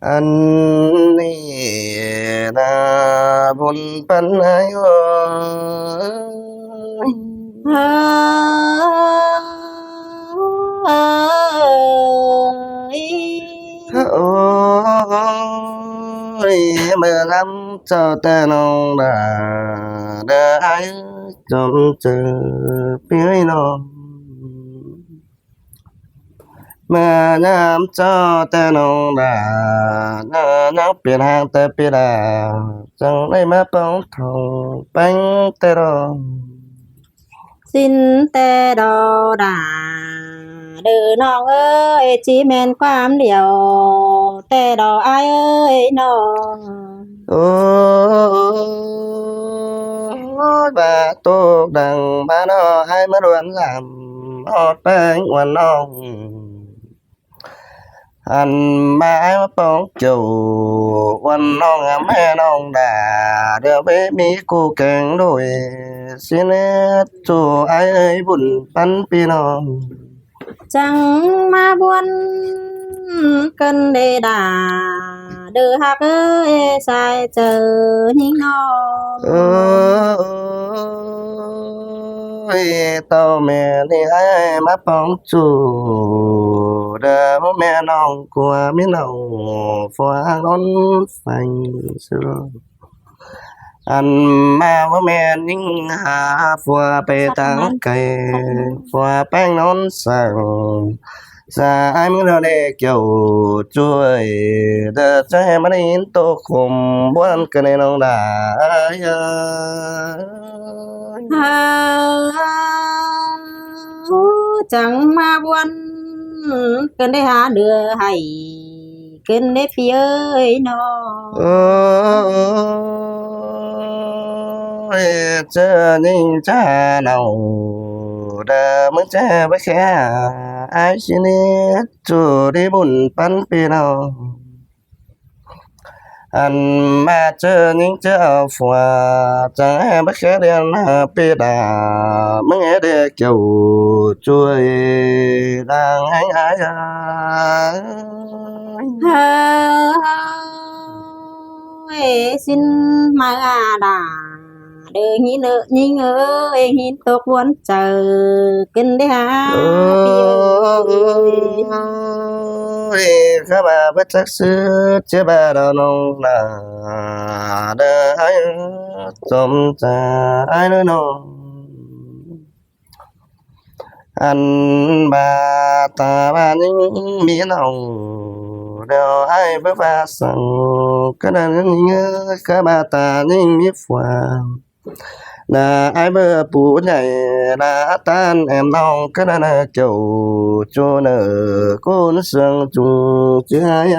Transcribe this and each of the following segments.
ອັນນີ້ນາບຸນປັນໃຫ້ເອີຍ ເອີຍ ໂອ້ຍ ເມື່ອນຳເຈົ້າແຕ່ນ້ອງດາ ເດີອ້າຍ ຈົມເຈີພີ່ນ້ອງ ເມື່ອຍາມເຈົ້າແຕ່ນ້ອງດາ ນາຍັງເປັນຮ່າງແຕ່ປີດາ ຈັ່ງໄດ້ມາປອງທອງແປ້ງແຕ່ດອ ສິນແຕ່ດອດາ ເດີນ້ອງເອີຍ ຊິແມ່ນຄວາມດຽວແຕ່ດອອ້າຍເອີຍນ້ອງ ໂອ້ຍ ບາດຕົກດັງມາເນາະ ອ້າຍມາດວນລຳ ຮອດແປ້ງອວນນ້ອງ ອັນມາອ້າຍມາປອງເຈົ້າ ອວນນ້ອງແມ່ນ້ອງດາ ດຽວໄປມີຄູ່ແກງໂດຍ ຊິເຮັດສູ່ອ້າຍເອີຍບຸນປັນພີ່ນ້ອງ ຈັ່ງມາບວນກັນເດດາ ເດີຮັກເອີຍ ຊາຍເຈີຍິງນ້ອງ ເອີຍ ເຕົ້າແມ່ນີ້ອ້າຍມາປອງຈູ ເດີແມ່ນ້ອງກົວມີເນົ່າ ຜົວນອນໄຟ ອັນມາວ່າແມ່ນຍິງຫາຜົວໄປຕ່າງໄກ ຜົວແປ້ງນອນສັງ ສາຍມືເຮົາໄດ້ກ່ຽວຊ່ວຍ ເດີໃຈມາໄດ້ຍິນໂຕຄົມ ບວນກັນໃນນ້ອງດາເອີຍ ຈັ່ງມາບວນກັນໄດ້ຫາເດືອໃຫ້ ຂຶ້ນເດ້ພີ່ເອີຍນ້ອງ ໂອ້ຍ ເຈີຍິງຈາເນົ່າ ເດີມຶງຈະໄປແຄ່ ອ້າຍຊິເຮັດຈູດີບຸນປັນພີ່ນ້ອງ ອັນມາເຈີຍິງເຈີຜົວ ຈັ່ງໃຫ້ໄປແຄ່ດຽນຫາປີດາ ມຶງເຮັດເດ້ກ່ຽວຊ່ວຍ ດາງແຫ່ງອ້າຍ ເອີຍ ເອີຍ ສິນມາດາ ເດີຍິງເອີຍ ຍິງເອີຍ ຫິນຕົກວນເຈີ ຂຶ້ນໄດ້ຫາ ໂອ້ຍ ພີ່ເອີຍ ຂ້າມາບໍ່ຈັກຊື່ ເຈັບບາດເອົານ້ອງນາ ເດີອ້າຍ ສົມໃຈອ້າຍເດີນ້ອງ ອັນບາດຕາບາດຍິງມີນ້ອງ ດຽວອ້າຍເບິ່ງວ່າສັງ ກະນັ້ນຍິງເອີຍ ກະບາດຕາຍິງມີຜົວ ນາອ້າຍເບິ່ງປູໃຫຍ່ ນາຕານແອມນ້ອງ ກະນັ້ນເຈົ້າຈູເນີ ກຸນເຊື່ອງຈຸງເຈືອຍ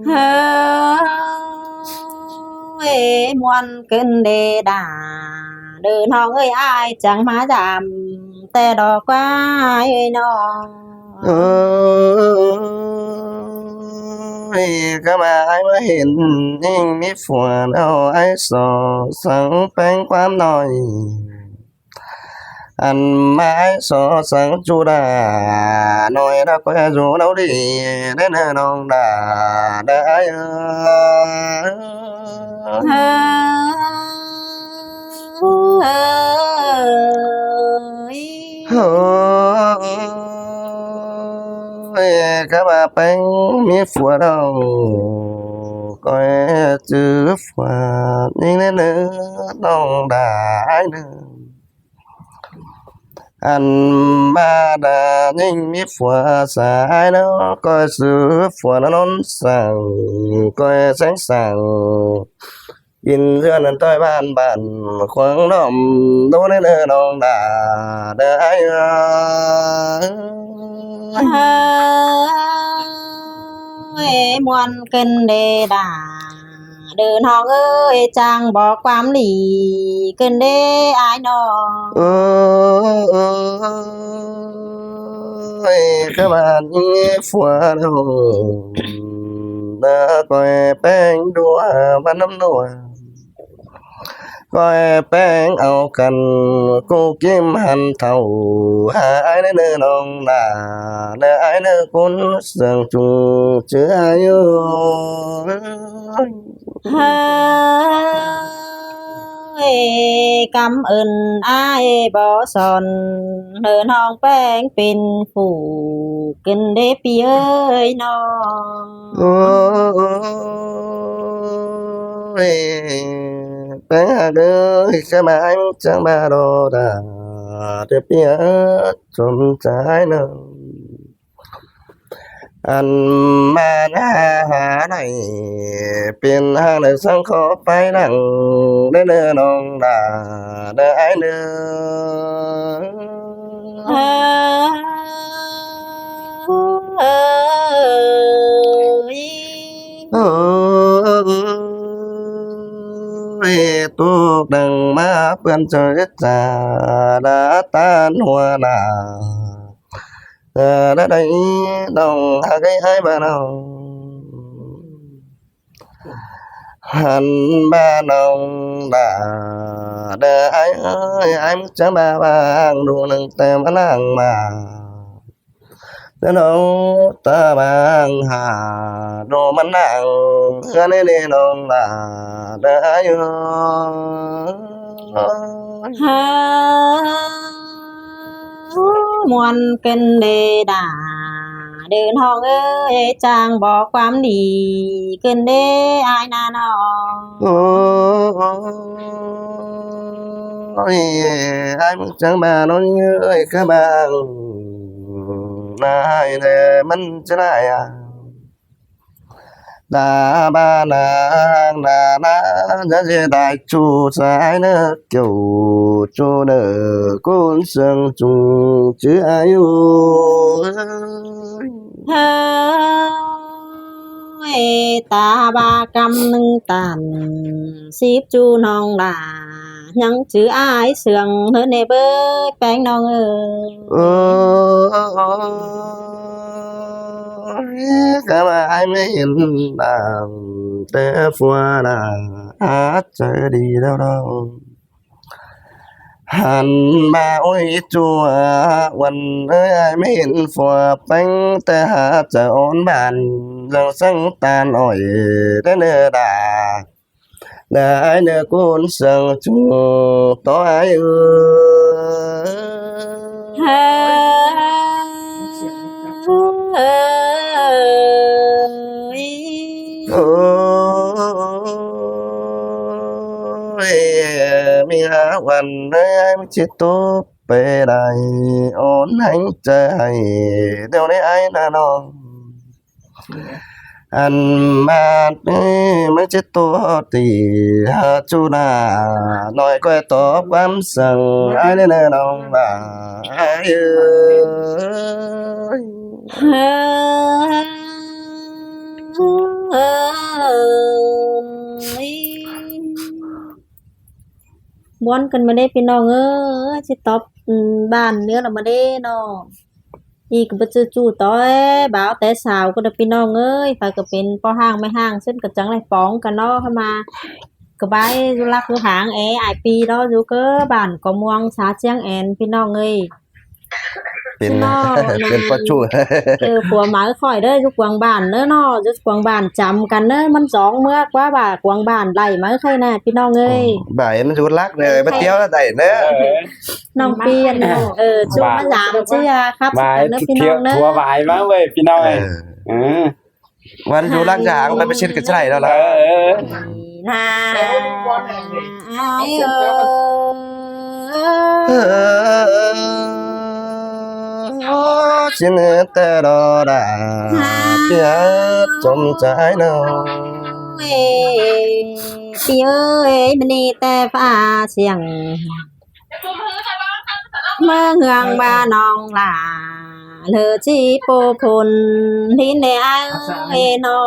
ເຮີ ເອີຍ ມ່ວນຂຶ້ນເດດາ ເດີນ້ອງເອີຍ ອ້າຍຈັ່ງມາຢາມ ແຕ່ດອກກວາຍເອີຍນ້ອງ ເອີ ກະມາອ້າຍມາເຫັນຍິງມີຜົວ ເອົາອ້າຍສໍສັງແປ້ງຄວາມນ້ອຍ ອັນມາອ້າຍສໍສັງຈູດາ ນ້ອຍດາກກວາຍຢູ່ເຮົາດີ ເດີນ້ອງດາ ດາອ້າຍເອີຍ ເອີຍ ໂອ້ຍ ກະວ່າແປ້ງມີຜົວແລ້ວ ກອຍຈື່ຜົວຍິງແນ່ເດີ ນ້ອງດາອ້າຍເດີ ອັນມາດາຍິງມີຜົວສາຍແລ້ວ ກອຍຊື້ຜົວນະນອນສັງ ກອຍແສງສັງ ກິນເຮືອນອັນຕ້ອຍບ້ານ ບ້ານຂວາງດອມ ໂດນເດີນ້ອງດາ ເດີອ້າຍເອີຍ ເອີຍ ມ່ວນຂຶ້ນເດດາ ເດີນ້ອງເອີຍ ຈັ່ງບອກຄວາມດີຂຶ້ນເດອ້າຍນ້ອງ ເອີ ເອີ ເອີ ກະບ້ານມີຜົວແລ້ວ ເດີກອຍແປ້ງດົວມານຳນົວ ເ ກ້ອຍແປ້ງເອົາກັນ ກູກິມຫັນເທົ່າ ຫາອ້າຍແດ່ເນີນ້ອງຫຼ້າ ແລະອ້າຍເນີຄົນເຊື່ອງຈຸງ ຈື່ອ້າຍຢູ່. ເຮີ້ຍ ກຳເອີ້ນອ້າຍບໍ່ສອນ ເຮີ້ຍ ນ້ອງແປ້ງເປັນຜູ້ ຂຶ້ນເດ້ພີ່ເອີຍນ້ອງ. ໂອ້ຍ ແປ້ງຮັກເອີຍ ຄືມາອ້າຍຈັ່ງມາໂດດາ ເດີພີ່ເອີຍ ສົມໃຈເນີ ອັນມານາຫາໄດ້ ເປັນຫາງໃດສັງຂໍໄປຫຼັງ ເດີເນີນ້ອງຫຼ້າ ເດີອ້າຍເດີ. ເຮີ້ຍ ໂອ້ຍ ຕົກດັງມາເປື້ອນເຈີດຈາ ດາຕານຫົວໜ້າ ເອີ ດາໄດ໋ນ້ອງຮັກເອີຍ ອ້າຍບ້ານເຮົາ ຫັນບ້ານນ້ອງດາ ເດີອ້າຍເອີຍ ອ້າຍມຶງຈະມາວາງ ດູໜຶ່ງແຕ່ມາລ້າງມາ ເດີນ້ອງຕາບາງຫາ ໂດມານັ່ງເຮືອນນີ້ນ້ອງຫຼ້າ ເດີອ້າຍເອີຍ. ເຮີ້ຍ ມ່ວນກັນເດດາ ເດີນ້ອງເອີຍ ຈ້າງບອກຄວາມດີ ຂຶ້ນເດອ້າຍນານ້ອງ. ໂອ້ຍ ອ້າຍມຶງຈັ່ງມານ້ອງເອີຍ ກະບາງນາຍແລມັນຈະໄດ້ອາ ດາບານາງນານາ ຈະຊິໄດ້ຈູສາຍເນີ ເກີວຈູເນີ ກຸນເຊິ່ງຈຸງຈື່ອາຍຸ. ເຮີ້ຍ ຕາບາກຳໜຶ່ງຕັນ ສິບຈູນ້ອງຫຼ້າ ຍັງຈື່ອາຍເຊື່ອງເຮີເນເບີແປ້ງນ້ອງເອີຍ. ໂອ້ຍ ກະວ່າອ້າຍມາເຫັນນາງແຕ່ຜົວໜ້າ ອາດໃຈດີແລ້ວນ້ອງ ຫັນມາ ໂອ້ຍ ຈົວ ວັນເອີຍ ອ້າຍມາເຫັນຜົວແປ້ງ ແຕ່ຫາຈະອ່ອນບານ ຈັ່ງສັງຕານອ້ອຍ ແຕ່ເນີດາ ນາຍເນີກຸນເຊິ່ງຈຸໂຕອ້າຍເອີຍ. ເຮີ້ຍ ໂອ້ຍ ມີຫາວັນໃດອ້າຍມັນຊິຕົກໄປໄດ້ ອ່ອນແຮງໃຈໃຫ້ດຽວນີ້ອ້າຍນະນ້ອງ. ອັນມາດນີ້ມັນຊິຕົວຕີຫາຈຸນາ ນ້ອຍກ້ອຍຕອບຄວາມສັງອ້າຍແດ່ເນີນ້ອງຫຼ້າເອີຍ. ເຮີ້ຍ ມ່ວນກັນມາເດ້ພີ່ນ້ອງເອີຍ ຊິຕອບ ອືມ ບ້ານເໜືອລະມາເດ້ເນາະ. ອີກກໍບໍ່ຈື່ຈູ້ຕໍ່ແຕ່ບ່າວແຕ່ສາວກໍໄດ້ພີ່ນ້ອງເອີຍ ໃຜກໍເປັນພໍ່ຮ້າງແມ່ຮ້າງ ເຊິ່ງກໍຈັ່ງໄດ້ປອງກັນເນາະ ເຮົາມາກະບາຍຢູ່ຫຼັກຢູ່ຫາງແອ ອາຍປີເນາະ ຢູ່ເກີບ້ານກໍມ່ວງ ສາຊຽງແອນ ພີ່ນ້ອງເອີຍ. ເປັນ ເປັນພໍ່ຈູ້ ເອີ ຜົວໃໝ່ຂ້ອຍເດີ ຢູ່ກວາງບ້ານເດີເນາະ ຢູ່ກວາງບ້ານຈຳກັນເດີ ມັນສອງເມືອກວ່າ ວ່າກວາງບ້ານໄລ່ມາໃຫ້ຂ້ອຍແດ່ພີ່ນ້ອງເອີຍ. ບາຍມັນຢູ່ຫຼັກເດີ ມາທ່ຽວໄດ້ເດີ. ນ້ອງປ່ຽນ ເອີ ຈູມາສາມເທື່ອ ຄັບກັນເດີພີ່ນ້ອງເດີ ຜົວບາຍມາເວີຍພີ່ນ້ອງເອີຍ. ເອີ ວ່າຢູ່ຫຼັກຈາກໄປເປັນຊິດກໍໃຊ້ແລ້ວລະ. ເອີ ນາ ອ້າຍເອີຍ ຊິເນີແຕ່ລໍດາ ປຽບສົມໃຈເນີ ເອີຍ ພີ່ເອີຍ ມັນນີ້ແຕ່ຟ້າສຽງ ເມືອງເຮືອງວ່ານ້ອງຫຼ້າ ເລີຊິໂປພົນ ທີ່ແນວເອນອ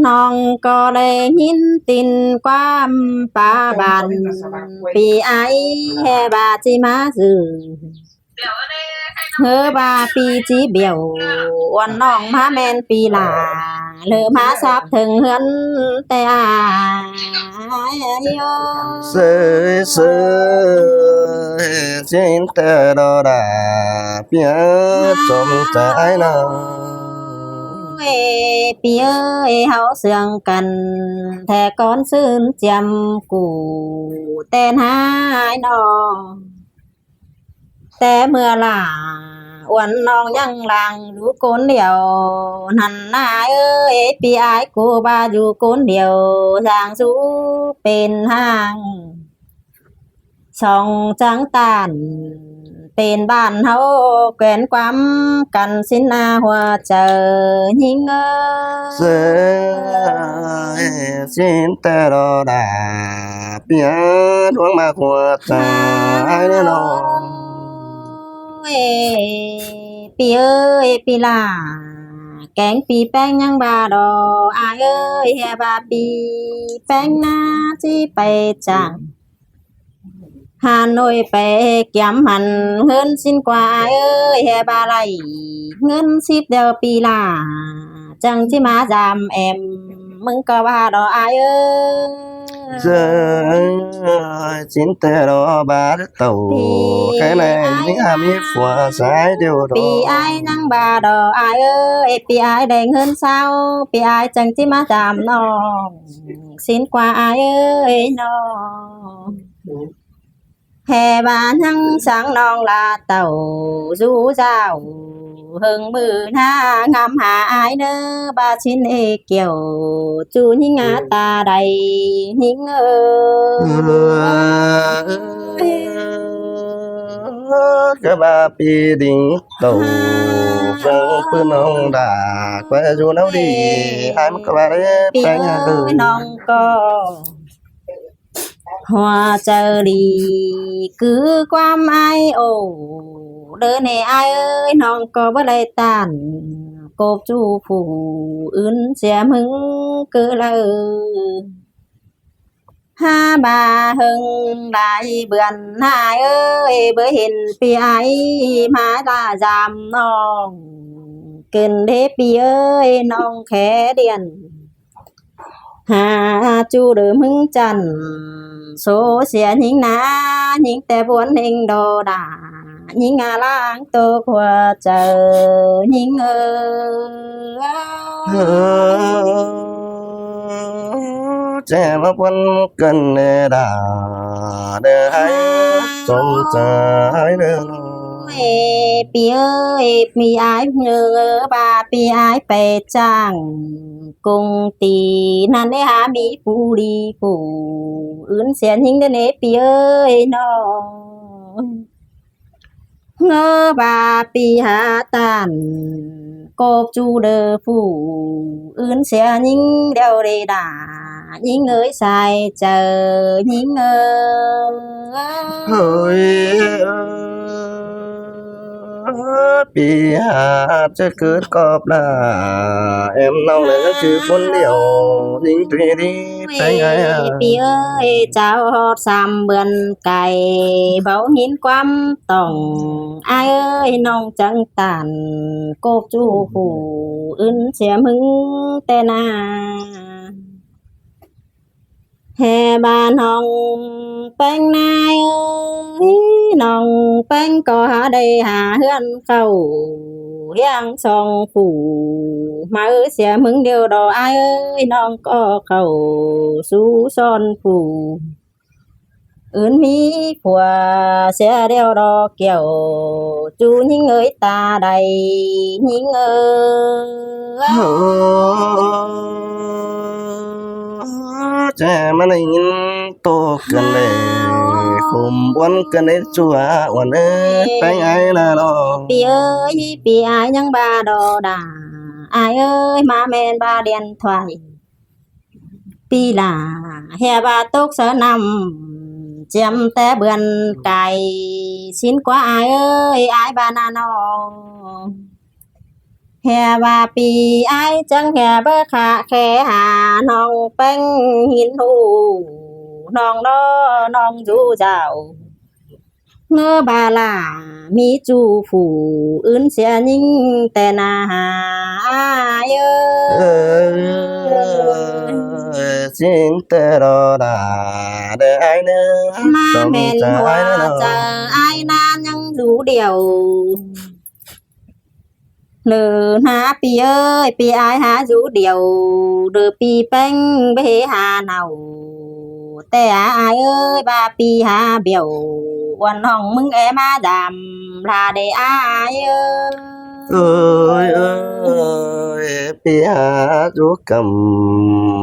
ນ້ອງກໍໄດ້ຍິນຕິນຄວາມປາບານ ປີອາຍແຮ່ວ່າຊິມາຊື້ ເຮີວ່າປີຈີບຽວ ອວນນ້ອງມາແມ່ນປີຫຼ້າ ເລີມາສາບເຖິງເຮືອນແຕ່ອາຍ. ເຊີຍເຊີຍຊິນແຕ່ດອດາ ປຽດສົມໃຈອ້າຍນ້ອງ. ເອີຍ ປີເອີຍ ເຮົາເຊື່ອງກັນ ແຕ່ກ່ອນຊື່ນຈຽມ ກູແຕ່ນາຍນ້ອງ. ແຕ່ເມື່ອຫຼ້າ ອວນນ້ອງຍັງລາງຢູ່ຄົນດຽວ ຫັ້ນນາເອີຍ ປີອ້າຍກູວ່າຢູ່ຄົນດຽວ ຊ່າງຊູເປັນຮ່າງ ສອງຈັງຕານ ເປັນບ້ານເຮົາແຂວນຄວາມກັນ ຊິນນາຫົວໃຈຍິງເອີຍ. ເຊີຍຊິນແຕ່ດອດາ ປຽດດວງມາຫົວໃຈອ້າຍນ້ອງ. ເອີຍ ປີເອີຍ ປີຫຼ້າ ແກງປີແປ້ງຍັງບໍ່ດອກ ອ້າຍເອີຍ ແຮ່ວ່າປີແປ້ງນາຊິໄປຈ້າງ ຫາໜ່ວຍໄປກຽມຫັ້ນເງິນສິນກວ່າ ອ້າຍເອີຍ ແຮ່ວ່າໄດ້ເງິນສິບແລ້ວ ປີຫຼ້າຈັ່ງຊິມາຢາມແອມ ມຶງກໍວ່າດອກ ອ້າຍເອີຍ. ເອີຍ ຊິນແຕ່ດອກບາດເຕົ້າ ແຄ່ໃນມີອາມີຜົວຊາຍດຽວດອກ ປີອ້າຍຍັງບາດອກ ອ້າຍເອີຍ ປີອ້າຍໄດ້ເງິນຊາວ ປີອ້າຍຈັ່ງຊິມາຢາມນ້ອງ ສິນກວ່າອ້າຍເອີຍນ້ອງ. ແຮ່ວ່າຍັງສັງນ້ອງລາເຕົ້າ ຢູ່ເຈົ້າເຫິງມື້ໜ້າ ງາມຫາອ້າຍເນີ ບາດສິນເອກຽວ ຈູຍິງອາຕາໃດຍິງເອີຍ. ກະບາປີດິງໂຕ ເບິ່ງປືນນ້ອງດາ ກວ່າຢູ່ນຳດີ ອ້າຍມັນກະວ່າໄດ້ແປງຫຍັງເອີຍ ນ້ອງກໍ ຫົວໃຈດີຄືຄວາມອ້າຍໂອ ເດີແນ່ອ້າຍເອີຍ ນ້ອງກໍບໍ່ໄດ້ຕ້ານ ກົບຈູຜູ້ອື່ນເສຍມຶງຄືເລີຍ ຫາບາເຫິງຫຼາຍເດືອນນາເອີຍ ບໍ່ເຫັນພີ່ອ້າຍມາລາຢາມນ້ອງ ເກີນເດພີ່ເອີຍ ນ້ອງແຄ່ດຽນ ຫາຈູເດີເມືອງຈັນ ໂຊເສຍຍິງນາ ຍິງແຕ່ບວນເຮັງໂດດາ ຍິງອາລາງໂຕກວ່າເຈົ້າຍິງເອີຍ. ແຈມາບວນກັນແດ່ດາ ເດີໃຫ້ສົມໃຈເດີນ້ອງ ເອີຍ ພີ່ເອີຍ ພີ່ອ້າຍເອີຍ ວ່າພີ່ອ້າຍໄປຈ້າງ ກົງຕີນັ້ນໄດ້ຫາມີຜູ້ດີຜູ້ອື່ນເສຍຍິງເດີເນ ພີ່ເອີຍນ້ອງ ເອີ ວ່າປີ້ຫາຕ້ານ ກົບຈູເດີຜູ້ອື່ນເສຍຍິງດຽວເດດາ ຍິງເອີຍສາຍເຈີຍິງເອີຍ. ເຮີ້ຍ ປີ້ຫາຈະເກີດກອບລາ ແອມນ້ອງເລີຍຄືຄົນດຽວ ຍິງຕຸຍດີແປງໃຫຍ່ ພີ່ເອີຍ ເຈົ້າຮອດສາມເດືອນໄກ ເວົ້າຍິນຄວາມຕ້ອງ ອ້າຍເອີຍ ນ້ອງຈັ່ງຕ້ານ ກົບຈູຜູ້ອື່ນເສຍມຶງແຕ່ນາ. ແຮ່ບານ້ອງແປ້ງນາເອີຍ ນ້ອງແປ້ງກໍຫາໄດ້ຫາເຮືອນເຂົ້າ ລ້ຽງສອງຜູ້ ມາເອີຍເສຍມຶງດຽວດອກ ອ້າຍເອີຍ ນ້ອງກໍເຂົ້າສູ່ຊ້ອນຜູ້ ອື່ນມີຜົວເສຍແລ້ວດອກແກ້ວ ຈູຍິງເອີຍຕາໃດຍິງເອີຍ. ແຈມາໄດ້ຍິນໂຕກັນເດ້ ຄຸມບວນກັນໄດ້ຊົ່ວອວນເອີຍ ແປ້ງອ້າຍລະລອງ ປີ້ເອີຍ ປີ້ອ້າຍຍັງບາດອດາ ອ້າຍເອີຍ ມາແມ່ນບາດຽນຖວາຍ ປີຫຼ້າແຮ່ວ່າຕົກໃສ່ນ້ຳ ຈຽມແຕ່ເບືອນໄກ ສິນກວ່າອ້າຍເອີຍ ອ້າຍບານານ້ອງ ແຮ່ວ່າປີອ້າຍຈັ່ງແຮ່ເບີຂະແຄ່ຫາ ນ້ອງແປ້ງຫີນຫູ ນ້ອງນໍ ນ້ອງຢູ່ເຈົ້າ ເນີບາລາ ມີຈູ້ຜູ້ອື່ນເສຍຍິງແຕ່ໜ້າຫາອ້າຍເອີຍ. ເອີ ຊິງແຕ່ລໍດາເດີອ້າຍເດີ ມາແມ່ນຫົວໃຈອ້າຍນານຍັງຢູ່ດຽວ. ເລີນາປີເອີຍ ປີອ້າຍຫາຢູ່ດຽວ ເດີປີແປ້ງໄປຫາເນົ່າ ແຕ່ອາອ້າຍເອີຍ ບາປີຫາບຽວ ອວນນ້ອງມຶງແອມາດາມ ລາເດອ້າຍເອີຍ. ເອີຍ ເອີຍ ປີຫາຢູ່ກຳ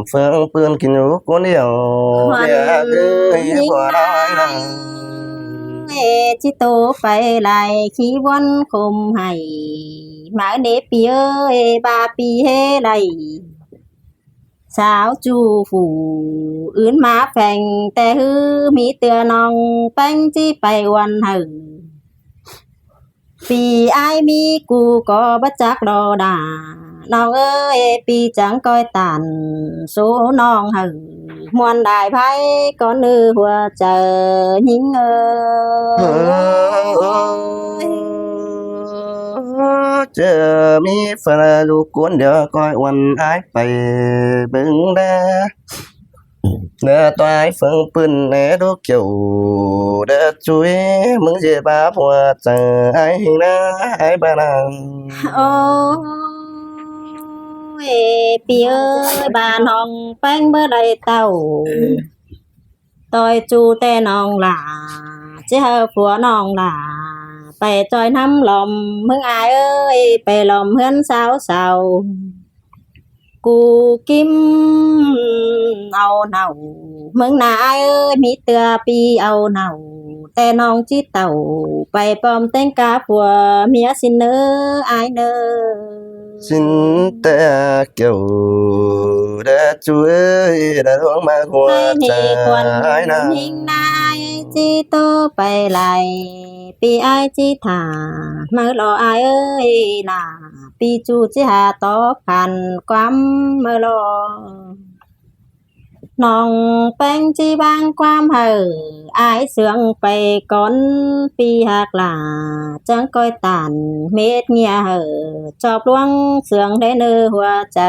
ເຟືອງປືນກິນຢູ່ຄົນດຽວ ເດອ້າຍເອີຍ ບໍ່ໄດ້ນາ ເອ ຊິໂຕໄປໄລ່ຂີ້ວອນຄົມໃຫ້ ມາເນປີເອີຍ ບາປີເຮໄລ ສາວຈູ້ຜູ້ອື່ນມາແຝງ ແຕ່ຮືມີເຕືອນ້ອງແປ້ງ ຊິໄປອວນໃຫ້ ປີອ້າຍມີກູກໍບໍ່ຈັກລໍດາ ນ້ອງເອີຍ ປີຈັ່ງກ້ອຍຕານ ໂຊນ້ອງໃຫ້ ມ່ວນດາຍໄພກໍເນີຫົວໃຈຍິງເອີຍ. ເຈີມີແຟນຢູ່ຄົນດຽວ ກ້ອຍອວນອ້າຍໄປເບິ່ງແດ່ ເດີຕາຍເຟິງປືນແດ່ດູກຽວ ເດີຈຸຍ ມຶງເຈັບບາບຫົວໃຈອ້າຍແຮງນາ ອ້າຍບານາງ. ໂອ້ຍ ປີເອີຍ ບານ້ອງແປ້ງບໍ່ໄດ້ເຕົ້າ ຕ່ອຍຈູແຕ່ນ້ອງຫຼ້າ ຊິເອົາຜົວນ້ອງຫຼ້າ ໄປຈ່ອຍນຳຫຼອມ ເມືອງອ້າຍເອີຍ ໄປຫຼອມເຮືອນສາວເຊົາ ກູກິມເອົາເນົ່າ ເມືອງນາອ້າຍເອີຍ ມີເທື່ອປີເອົາເນົ່າ ແຕ່ນ້ອງຈິເຕົ້າ ໄປປອມແຕ່ງກາຜົວເມຍຊິນເນີ ອ້າຍເນີ. ຊິນແຕ່ແກ້ວ ແດ່ຈູເອີຍ ແດ່ດວງມາຫົວໃຈນາ ໃຫ້ຄວັນຍິງນາຍ ຈິໂຕໄປໄລ່ ປີອ້າຍຈິຖ້າ ມາລໍອ້າຍເອີຍ ລາ ປີຈູຈິຫາຕອບຂັນ ຄວາມມາລໍ ນ້ອງແປ້ງຈິວາງຄວາມໃຫ້ ອ້າຍເຊື່ອງໄປກ່ອນ ປີຮັກຫຼ້າ ຈັ່ງກ້ອຍຕານ ເມັດເງື່ອໃຫ້ ຈອບລວງເຊື່ອງໄດ້ເນີຫົວໃຈ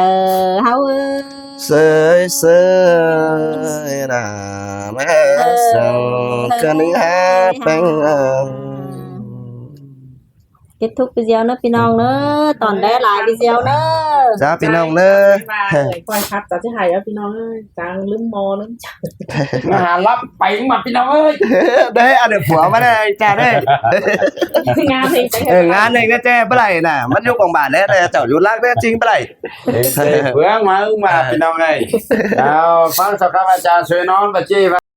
ເຮົາເອີຍ. ເຊີຍ ເຊີຍ ນາມາເຊື່ອງກັນຫາແປ້ງ ເອີຍ. ເກັບທຸກວິດີໂອເດີພີ່ນ້ອງເດີ ຕອນແດ່ຫຼາຍວິດີໂອເດີ ຈ້າພີ່ນ້ອງເດີ ມາເອີຍ ຄ່ອຍຄັດ ຈະຊິໃຫ້ແລ້ວພີ່ນ້ອງເອີຍ ຈາງລືມໝໍລືມ ມາຫາລັບໄປມາພີ່ນ້ອງເອີຍ ໄດ້ອັນເດີຜົວມາໄດ້ຈ້າເດີ ງາມເອງ ເອີ ງາມເອງນະແຈ້ບໍ່ໄດ້ນະ ມັນຢູ່ກອງບານແລ້ວ ແຕ່ເຈົ້າຢູ່ຫຼັກແທ້ຈິງບໍ່ໄດ້ ເອີ ເອີ ເພື່ອມາມາພີ່ນ້ອງເອີຍ ເອົາ ຟັງສະຄຳອາຈານຊ່ວຍນອນປະຈີ